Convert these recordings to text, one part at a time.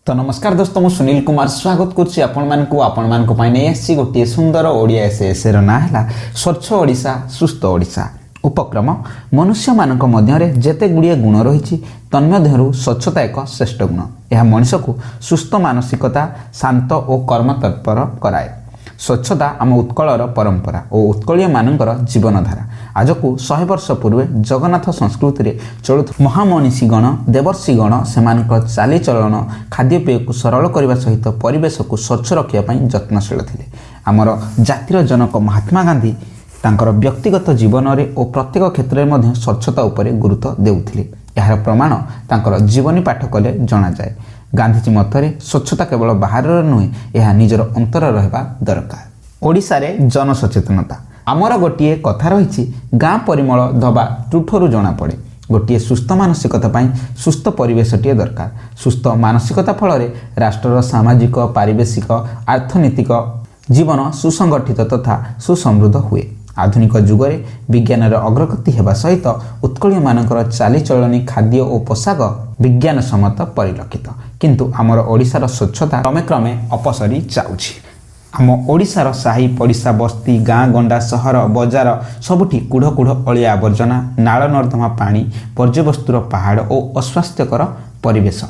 ତ ନମସ୍କାର ଦୋସ୍ତ, ମୁଁ ସୁନୀଲ କୁମାର ସ୍ୱାଗତ କରୁଛି ଆପଣମାନଙ୍କୁ। ଆପଣମାନଙ୍କ ପାଇଁ ନେଇ ଆସିଛି ଗୋଟିଏ ସୁନ୍ଦର ଓଡ଼ିଆ ଏସେ। ଏସେର ନାଁ ହେଲା "ସ୍ୱଚ୍ଛ ଓଡ଼ିଶା, ସୁସ୍ଥ ଓଡ଼ିଶା"। ଉପକ୍ରମ: ମନୁଷ୍ୟମାନଙ୍କ ମଧ୍ୟରେ ଯେତେ ଗୁଡ଼ିଏ ଗୁଣ ରହିଛି, ତନ୍ମଧ୍ୟରୁ ସ୍ୱଚ୍ଛତା ଏକ ଶ୍ରେଷ୍ଠ ଗୁଣ। ଏହା ମଣିଷକୁ ସୁସ୍ଥ ମାନସିକତା, ଶାନ୍ତ ଓ କର୍ମତତ୍ପର କରାଏ। ସ୍ୱଚ୍ଛତା ଆମ ଉତ୍କଳର ପରମ୍ପରା ଓ ଉତ୍କଳୀୟମାନଙ୍କର ଜୀବନଧାରା। ଆଜକୁ 100 ବର୍ଷ ପୂର୍ବେ ଜଗନ୍ନାଥ ସଂସ୍କୃତିରେ ଚଳୁଥିବା ମହାମନୀଷୀଗଣ, ଦେବର୍ଷିଗଣ ସେମାନଙ୍କ ଚାଲିଚଳନ, ଖାଦ୍ୟପେୟକୁ ସରଳ କରିବା ସହିତ ପରିବେଶକୁ ସ୍ୱଚ୍ଛ ରଖିବା ପାଇଁ ଯତ୍ନଶୀଳ ଥିଲେ। ଆମର ଜାତିର ଜନକ ମହାତ୍ମା ଗାନ୍ଧୀ ତାଙ୍କର ବ୍ୟକ୍ତିଗତ ଜୀବନରେ ଓ ପ୍ରତ୍ୟେକ କ୍ଷେତ୍ରରେ ମଧ୍ୟ ସ୍ୱଚ୍ଛତା ଉପରେ ଗୁରୁତ୍ୱ ଦେଉଥିଲେ। ଏହାର ପ୍ରମାଣ ତାଙ୍କର ଜୀବନୀ ପାଠ କଲେ ଜଣାଯାଏ। ଗାନ୍ଧିଜୀ ମତରେ ସ୍ୱଚ୍ଛତା କେବଳ ବାହାରର ନୁହେଁ, ଏହା ନିଜର ଅନ୍ତରର ହେବା ଦରକାର। ଓଡ଼ିଶାରେ ଜନସଚେତନତା। ଆମର ଗୋଟିଏ କଥା ରହିଛି, ଗାଁ ପରିମଳ ଧୋବା ତୁଠରୁ ଜଣାପଡ଼େ। ଗୋଟିଏ ସୁସ୍ଥ ମାନସିକତା ପାଇଁ ସୁସ୍ଥ ପରିବେଶଟିଏ ଦରକାର। ସୁସ୍ଥ ମାନସିକତା ଫଳରେ ରାଷ୍ଟ୍ରର ସାମାଜିକ, ପାରିବେଶିକ, ଅର୍ଥନୈତିକ ଜୀବନ ସୁସଂଗଠିତ ତଥା ସୁସମୃଦ୍ଧ ହୁଏ। ଆଧୁନିକ ଯୁଗରେ ବିଜ୍ଞାନର ଅଗ୍ରଗତି ହେବା ସହିତ ଉତ୍କଳୀୟମାନଙ୍କର ଚାଲିଚଳଣି, ଖାଦ୍ୟ ଓ ପୋଷାକ ବିଜ୍ଞାନ ସମ୍ମତ ପରିଲକ୍ଷିତ। କିନ୍ତୁ ଆମର ଓଡ଼ିଶାର ସ୍ୱଚ୍ଛତା କ୍ରମେ କ୍ରମେ ଅପସରି ଯାଉଛି। ଆମ ଓଡ଼ିଶାର ସାହି ପଡ଼ିଶା, ବସ୍ତି, ଗାଁ ଗଣ୍ଡା, ସହର ବଜାର ସବୁଠି କୁଢ଼ କୁଢ଼ ଅଳିଆ ଆବର୍ଜନା, ନାଳ ନର୍ଦ୍ଦମା ପାଣି, ବର୍ଜ୍ୟବସ୍ତୁର ପାହାଡ଼ ଓ ଅସ୍ୱାସ୍ଥ୍ୟକର ପରିବେଶ।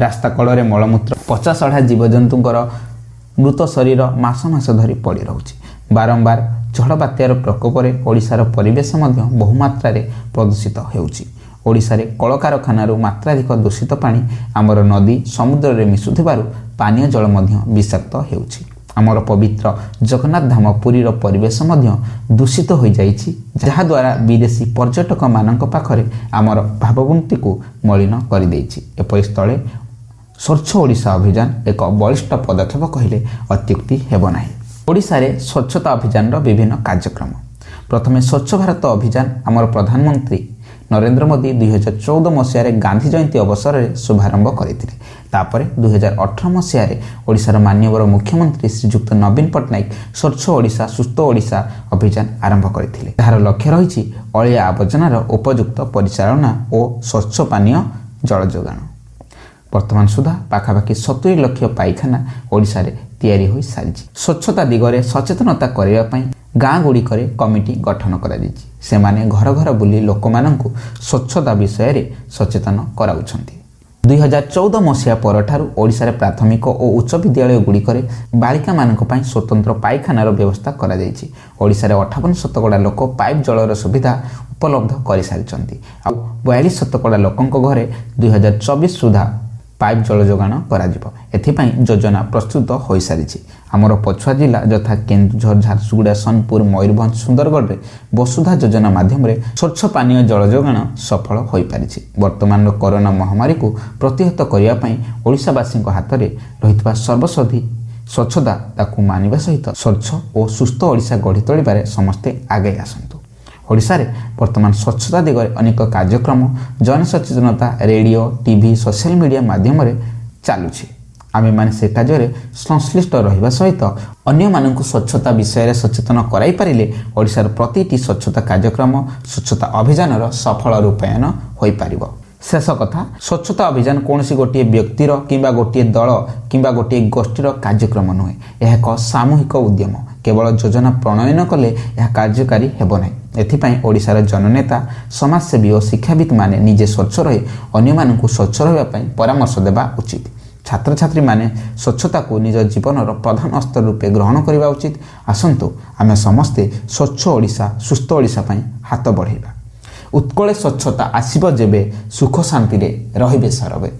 ରାସ୍ତା କଡ଼ରେ ମଳମୂତ୍ର, ପଚାସଢ଼ା ଜୀବଜନ୍ତୁଙ୍କର ମୃତ ଶରୀର ମାସ ମାସ ଧରି ପଡ଼ି ରହୁଛି। ବାରମ୍ବାର ଝଡ଼ ବାତ୍ୟାର ପ୍ରକୋପରେ ଓଡ଼ିଶାର ପରିବେଶ ମଧ୍ୟ ବହୁମାତ୍ରାରେ ପ୍ରଦୂଷିତ ହେଉଛି। ଓଡ଼ିଶାରେ କଳକାରଖାନାରୁ ମାତ୍ରାଧିକ ଦୂଷିତ ପାଣି ଆମର ନଦୀ, ସମୁଦ୍ରରେ ମିଶୁଥିବାରୁ ପାନୀୟ ଜଳ ମଧ୍ୟ ବିଷାକ୍ତ ହେଉଛି। ଆମର ପବିତ୍ର ଜଗନ୍ନାଥ ଧାମ ପୁରୀର ପରିବେଶ ମଧ୍ୟ ଦୂଷିତ ହୋଇଯାଇଛି, ଯାହାଦ୍ୱାରା ବିଦେଶୀ ପର୍ଯ୍ୟଟକମାନଙ୍କ ପାଖରେ ଆମର ଭାବମୂର୍ତ୍ତିକୁ ମଳିନ କରିଦେଇଛି। ଏପରି ସ୍ଥଳେ ସ୍ୱଚ୍ଛ ଓଡ଼ିଶା ଅଭିଯାନ ଏକ ବଳିଷ୍ଠ ପଦକ୍ଷେପ କହିଲେ ଅତ୍ୟୁକ୍ତି ହେବ ନାହିଁ। ଓଡ଼ିଶାରେ ସ୍ୱଚ୍ଛତା ଅଭିଯାନର ବିଭିନ୍ନ କାର୍ଯ୍ୟକ୍ରମ। ପ୍ରଥମେ ସ୍ୱଚ୍ଛ ଭାରତ ଅଭିଯାନ ଆମର ପ୍ରଧାନମନ୍ତ୍ରୀ ନରେନ୍ଦ୍ର ମୋଦି 2014 ମସିହାରେ ଗାନ୍ଧୀ ଜୟନ୍ତୀ ଅବସରରେ ଶୁଭାରମ୍ଭ କରିଥିଲେ। ତାପରେ 2018 ମସିହାରେ ଓଡ଼ିଶାର ମାନ୍ୟବର ମୁଖ୍ୟମନ୍ତ୍ରୀ ଶ୍ରୀଯୁକ୍ତ ନବୀନ ପଟ୍ଟନାୟକ ସ୍ୱଚ୍ଛ ଓଡ଼ିଶା, ସୁସ୍ଥ ଓଡ଼ିଶା ଅଭିଯାନ ଆରମ୍ଭ କରିଥିଲେ, ଯାହାର ଲକ୍ଷ୍ୟ ରହିଛି ଅଳିଆ ଆବର୍ଜନାର ଉପଯୁକ୍ତ ପରିଚାଳନା ଓ ସ୍ୱଚ୍ଛ ପାନୀୟ ଜଳ ଯୋଗାଣ। ବର୍ତ୍ତମାନ ସୁଦ୍ଧା ପାଖାପାଖି 70 ଲକ୍ଷ ପାଇଖାନା ଓଡ଼ିଶାରେ ତିଆରି ହୋଇସାରିଛି। ସ୍ୱଚ୍ଛତା ଦିଗରେ ସଚେତନତା କରିବା ପାଇଁ ଗାଁ ଗୁଡ଼ିକରେ କମିଟି ଗଠନ କରାଯାଇଛି। ସେମାନେ ଘର ଘର ବୁଲି ଲୋକମାନଙ୍କୁ ସ୍ୱଚ୍ଛତା ବିଷୟରେ ସଚେତନ କରାଉଛନ୍ତି। 2014 ମସିହା ପରଠାରୁ ଓଡ଼ିଶାରେ ପ୍ରାଥମିକ ଓ ଉଚ୍ଚ ବିଦ୍ୟାଳୟ ଗୁଡ଼ିକରେ ବାଳିକାମାନଙ୍କ ପାଇଁ ସ୍ୱତନ୍ତ୍ର ପାଇଖାନାର ବ୍ୟବସ୍ଥା କରାଯାଇଛି। ଓଡ଼ିଶାରେ 58% ଲୋକ ପାଇପ୍ ଜଳର ସୁବିଧା ଉପଲବ୍ଧ କରିସାରିଛନ୍ତି। ଆଉ 42% ଲୋକଙ୍କ ଘରେ 2024 ସୁଦ୍ଧା ପାଇପ୍ ଜଳ ଯୋଗାଣ କରାଯିବ। ଏଥିପାଇଁ ଯୋଜନା ପ୍ରସ୍ତୁତ ହୋଇସାରିଛି। ଆମର ପଛୁଆ ଜିଲ୍ଲା ଯଥା କେନ୍ଦୁଝର, ଝାରସୁଗୁଡ଼ା, ସୋନପୁର, ମୟୂରଭଞ୍ଜ, ସୁନ୍ଦରଗଡ଼ରେ ବସୁଧା ଯୋଜନା ମାଧ୍ୟମରେ ସ୍ୱଚ୍ଛ ପାନୀୟ ଜଳ ଯୋଗାଣ ସଫଳ ହୋଇପାରିଛି। ବର୍ତ୍ତମାନର କରୋନା ମହାମାରୀକୁ ପ୍ରତିହତ କରିବା ପାଇଁ ଓଡ଼ିଶାବାସୀଙ୍କ ହାତରେ ରହିଥିବା ସର୍ବୌଷଧି ସ୍ୱଚ୍ଛତା, ତାକୁ ମାନିବା ସହିତ ସ୍ୱଚ୍ଛ ଓ ସୁସ୍ଥ ଓଡ଼ିଶା ଗଢ଼ି ତୋଳିବାରେ ସମସ୍ତେ ଆଗେଇ ଆସନ୍ତୁ। ଓଡ଼ିଶାରେ ବର୍ତ୍ତମାନ ସ୍ୱଚ୍ଛତା ଦିଗରେ ଅନେକ କାର୍ଯ୍ୟକ୍ରମ, ଜନସଚେତନତା ରେଡ଼ିଓ, ଟିଭି, ସୋସିଆଲ ମିଡ଼ିଆ ମାଧ୍ୟମରେ ଚାଲୁଛି। ଆମେମାନେ ସେ କାର୍ଯ୍ୟରେ ସଂଶ୍ଳିଷ୍ଟ ରହିବା ସହିତ ଅନ୍ୟମାନଙ୍କୁ ସ୍ୱଚ୍ଛତା ବିଷୟରେ ସଚେତନ କରାଇପାରିଲେ ଓଡ଼ିଶାର ପ୍ରତିଟି ସ୍ୱଚ୍ଛତା କାର୍ଯ୍ୟକ୍ରମ, ସ୍ୱଚ୍ଛତା ଅଭିଯାନର ସଫଳ ରୂପାୟନ ହୋଇପାରିବ। ଶେଷ କଥା, ସ୍ୱଚ୍ଛତା ଅଭିଯାନ କୌଣସି ଗୋଟିଏ ବ୍ୟକ୍ତିର କିମ୍ବା ଗୋଟିଏ ଦଳ କିମ୍ବା ଗୋଟିଏ ଗୋଷ୍ଠୀର କାର୍ଯ୍ୟକ୍ରମ ନୁହେଁ। ଏହା ଏକ ସାମୂହିକ ଉଦ୍ୟମ। କେବଳ ଯୋଜନା ପ୍ରଣୟନ କଲେ ଏହା କାର୍ଯ୍ୟକାରୀ ହେବ ନାହିଁ। ଏଥିପାଇଁ ଓଡ଼ିଶାର ଜନନେତା, ସମାଜସେବୀ ଓ ଶିକ୍ଷାବିତ୍ମାନେ ନିଜେ ସ୍ୱଚ୍ଛ ରହି ଅନ୍ୟମାନଙ୍କୁ ସ୍ୱଚ୍ଛ ରହିବା ପାଇଁ ପରାମର୍ଶ ଦେବା ଉଚିତ। ଛାତ୍ରଛାତ୍ରୀମାନେ ସ୍ୱଚ୍ଛତାକୁ ନିଜ ଜୀବନର ପ୍ରଧାନ ଅସ୍ତ୍ର ରୂପେ ଗ୍ରହଣ କରିବା ଉଚିତ। ଆସନ୍ତୁ, ଆମେ ସମସ୍ତେ ସ୍ୱଚ୍ଛ ଓଡ଼ିଶା, ସୁସ୍ଥ ଓଡ଼ିଶା ପାଇଁ ହାତ ବଢ଼ାଇବା। ଉତ୍କଳେ ସ୍ୱଚ୍ଛତା ଆସିବ ଯେବେ, ସୁଖ ଶାନ୍ତିରେ ରହିବେ ସରବେ।